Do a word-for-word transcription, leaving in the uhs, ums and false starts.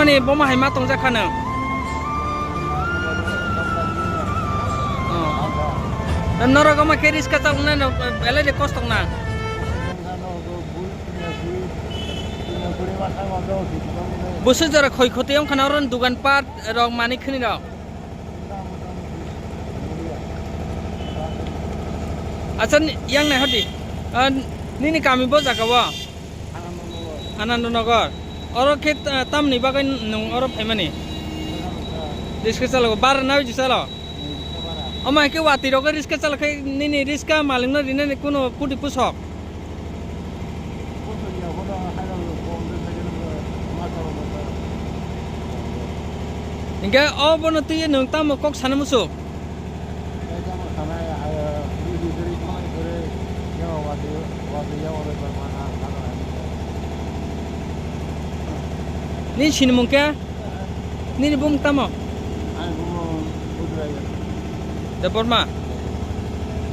Ani boma hai ma tongjak kha nwng. Oh. Norok omo khe riska chaknai no belai de kostok na. Busu jora khoi khotoi wng khana oro dugan pat rok mani khini rok. Acha, ni-, yang nai hodi. Ah, nini kami bo jaga o? Anandanagar. Oro khe ta-, tamni bagwi nwng oro phaimani? Riska chalo, bara na biji chalo? Omo hai khe watwi rok riska chalo khe nini riska malikno rinani kuno pudi pusok? Hinkhe o bono twi nwng tamo kok sana musuk? Ni sinimung khe? Nini bumung tamo? Debbarma?